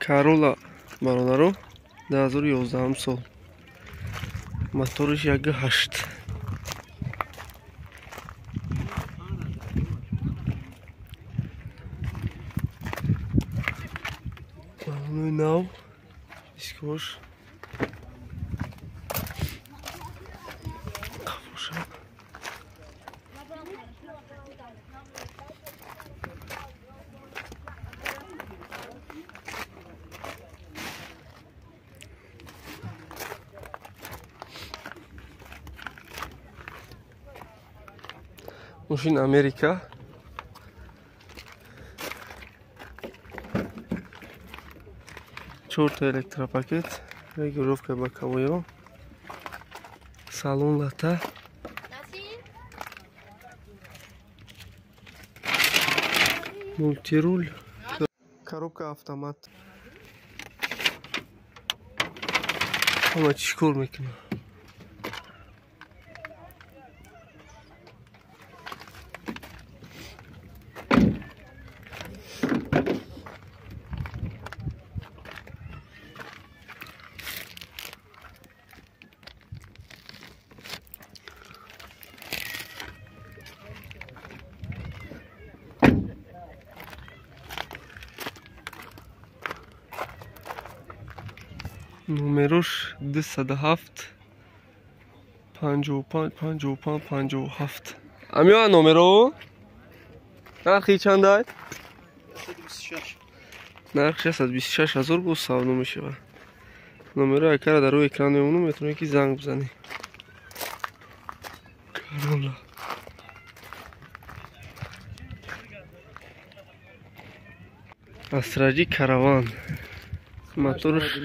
Corolla бародаро 2011 сол. Моториш 1.8. Балони нав, дискош. Қафоша. Мошин Америка. Чорта электропакет, регулировка боковой, салон лата. Мультируль, коробка автомат. Ама чикор мекунам? Номерош 207 55 55 57. Амио номеро? Нархи чандай? 126. Нарх 626 ҳазор бо савдо мешавад. Номеро акара дар рӯи экран мемонам, метавонед ки занг бизанед. Corolla. Астраҷи Караван. Моторш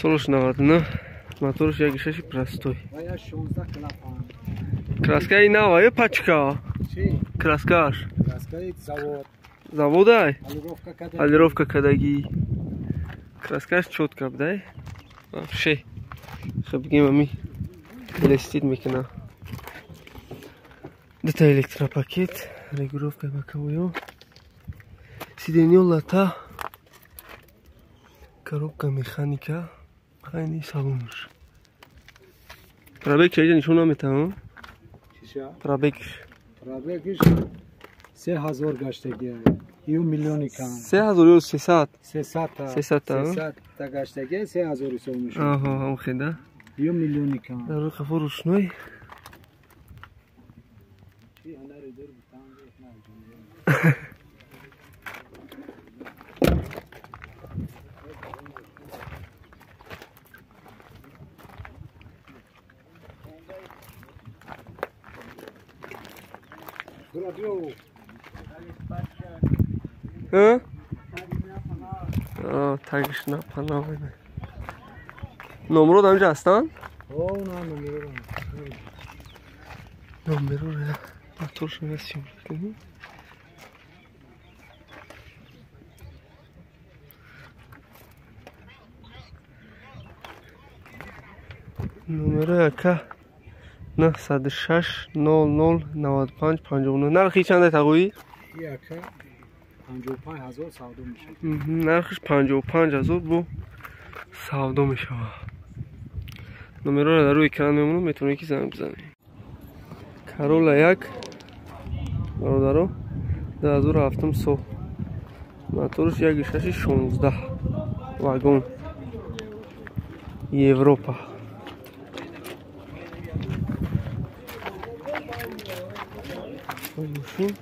солш 99, моторш 1.6 простой. Краскаи нава ё пачка? Краскааш. Заводай? Полировка кадагӣ. Краскааш чётко будай. Вообще. Хеб бигем ами блестит мекуна. Дута электропакет, регулировка боковой. Сиденье лата. Коробка механика, хайни салонш. Пробег чайҷа нишон наметавам? Пробег. Пробегиш 3000 гаштагия. Ю миллиони кам. 3300. 300 та. 300 та. 300 та гаштагия 3000 ҳисоб мешавад. Аҳа, ҳам хеда. Ю миллиони кам. Дар қафо рӯшной. Тагиш напана. Номро дамҷа ҳастанд? Номеро моторшо съёмка кунем. Номеро яка 906 00 95 59. Нархи чанд тағоӣ? Яка 55 ҳазор савдо мешавад. Нархиш 55 ҳазор бо савдо мешавад. Номероро дар рӯи экран мемонам, метавонед ки занг бизанед. Corolla 1 бародаро 2007 сол. Моторш 1.6 16 вагон. Европа. Мошин.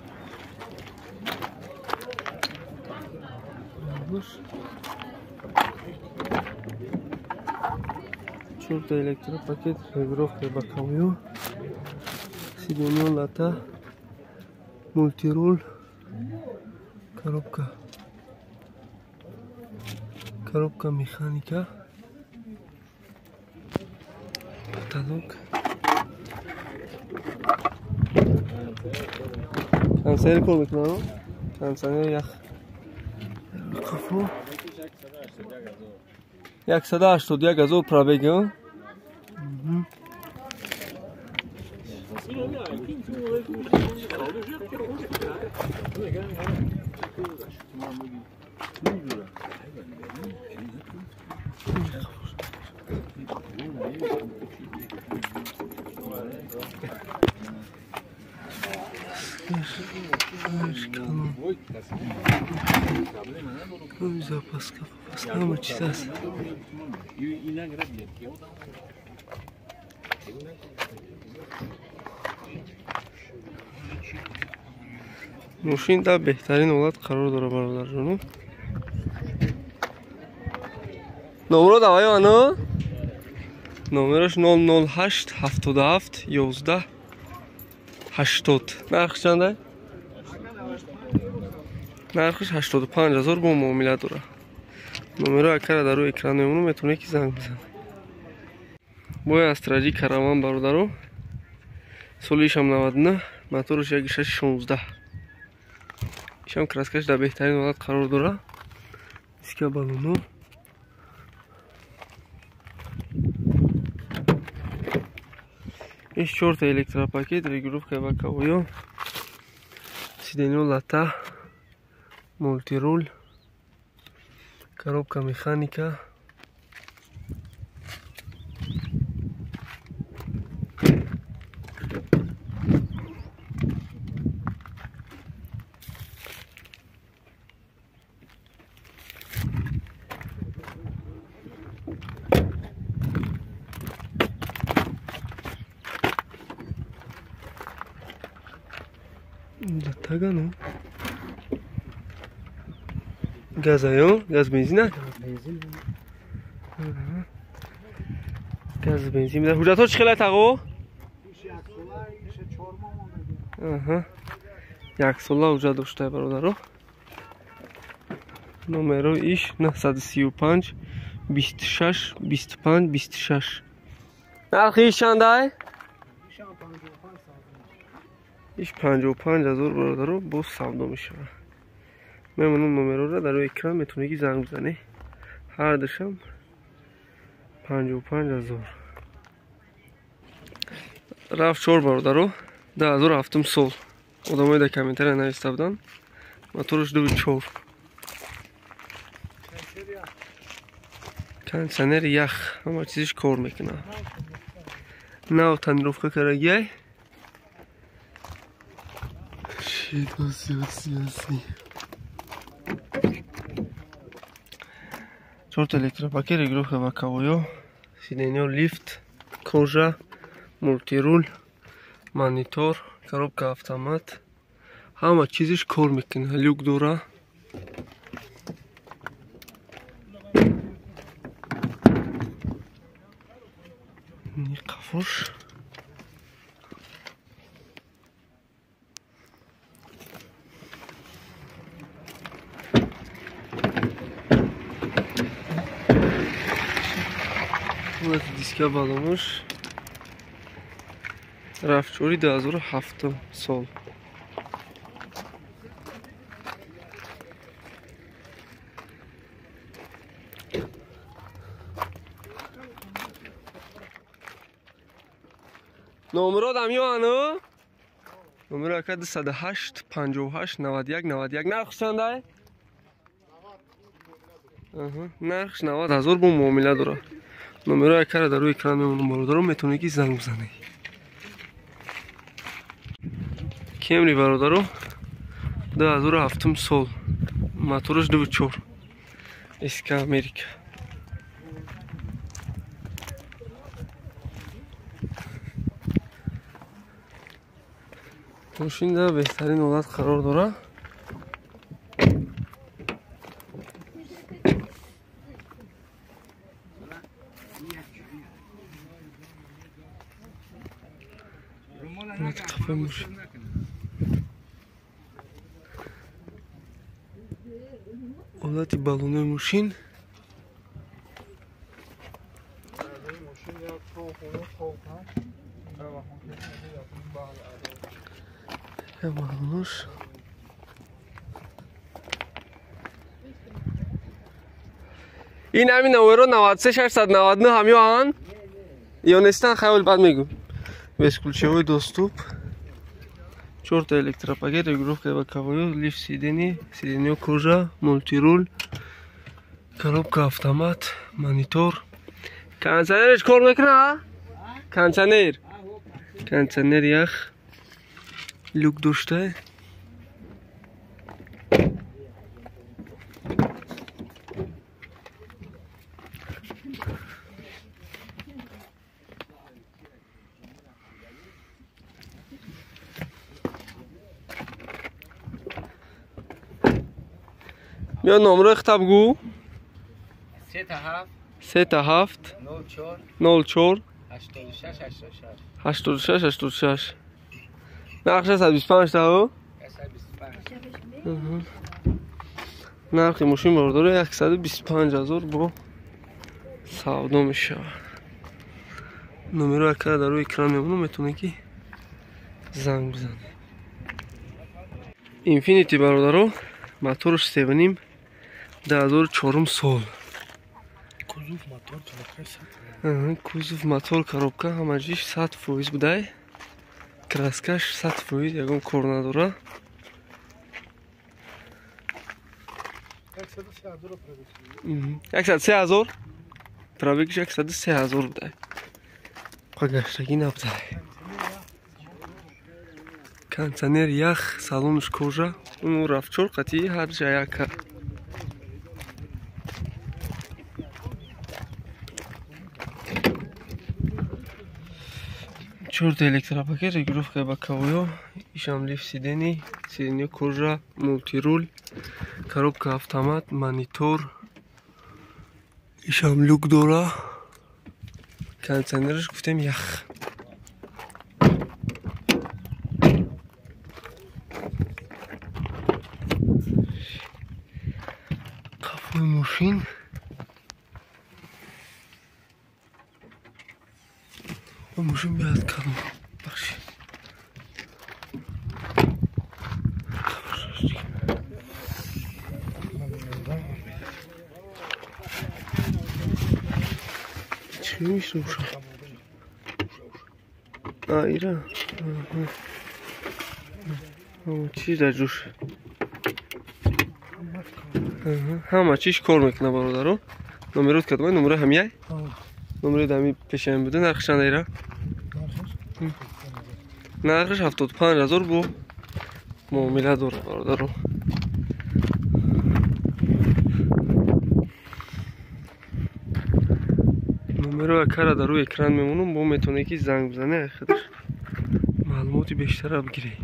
Чорта электропакет, регулировка боковой, сиденье лата, мультируль, коробка, коробка механика, потолок. Кондиционер кор мекунад? Кондиционер ях. Қафо. 181 ҳазор пробег. Запаска, папаска, ҳама чиз аст. Мошин дар беҳтарин ҳолат қарор дорад, бародарҷоно. Номро давай ано? Номераш 008 77 11 80. Нархш чанда? Нархш 85 ҳазор бо муомила дорад. Номеро акара дар рӯи экран мемонам, метавонед ки занг бизанед. Бой Астраҷи Караван, бародаро. Соли ишам 99, мотораш 1.616. Ишам краскаш дар беҳтарин ҳолат қарор дорад. Диска баллоно. Иш чорта электропакет, регулировка боковой, сиденье лата, мультируль, коробка механика. Латагано. Газаё, газ бензина? Газ бензин. Ҳуҷҷатҳо чӣ хела тағо? Яксола ҳуҷҷат доштае, бародаро. Номеро иш 935 26 25 26. Нархи иш чандай? Иш 55 ҳазор, бародаро, боз савдо мешавад. Мемонам номерора дар рӯи экран, метавонед ки занг бизанед. Ҳар душам 55 ҳазор. Рафт чор, бародаро, 2007 сол. Одамое дар комментария нависта буданд. Мотораш 2.4. Кондиционер ях, ҳама чизиш кор мекунад. Нав тонировка карагиай. Чорта электропакет, регулировка боковой, сиденье, лифт, кожа, мультируль, монитор, коробка автомат. Ҳама чизиш кор мекунад. Люк дора. Қафош. Диска балонуш. Рафчори 2007 сол. Номерот ам ёану? Номеро ака 208 58 91 91. Нархш чандай? Нархш 90 ҳазор бо муомила дорад. Номеро акара дар рӯи экран мемонам, бародаро, метавонед ки занг бизанед. Кемри, бародаро, 2007 сол. Мотораш 2.4. СК Америка. Мошин дар беҳтарин ҳолат қарор дорад. Ҳолати баллонои мошин. Баллонош. Ин ҳамин номеро 93 699 ҳамёанд ё нестан? Хаёл баъд мегӯм. Бесключевой доступ. Чорта электропакет, регулировка боковой, лифт сидений, сиденье кожа, мультируль, коробка автомат, монитор. Кондиционерш кор мекунад? Кондиционер. Кондиционер ях. Люк дошта. بیا نمره خطاب گو 3 تا 7 3 تا 7 04 04 86 86 86 86. نرخش 125 تا. 125. нархи мошин бародаро 125 ҳазор бо савдо мешавад. Номеро акара дар рӯи экран мемонам, метавонед ки занг бизанед. Инфинити бародаро, моторш 3,5, 2004 сол. Кузов мотор коробка 100. Кузов мотор коробка ҳамаҷиш 100% будай. Краскаш 100%, ягон кор надора. 103 ҳазор пробег. 103 ҳазор пробегш, 103 ҳазор будай. Гаштагӣ набудай. Кондиционер ях, салонш кожа, уну RAV4 қатъи ҳарҷа яка. Чорта электропакет, регулировка боковой, ишам лифт сидений, сиденье кожа, мультируль, коробка автомат, монитор, ишам люк дора, кондиционерш гуфтем ях. Қафои мошин мошин биёд кадом бахши. Чӣ мешуша? А, ира. Чиз дар ҷӯш. Ҳама чиш кор мекунад бародаро. Номерот кадомай? Номеро ҳамияй? Номерои дами пешаем буда. Нархш чанд ира? Нархш 75 ҳазор бо муомила дорад бародаро. Номеро акара дар рӯи экран мемонам, бо метавонед ки занг бизанед, худаш маълумоти бештара бигиред.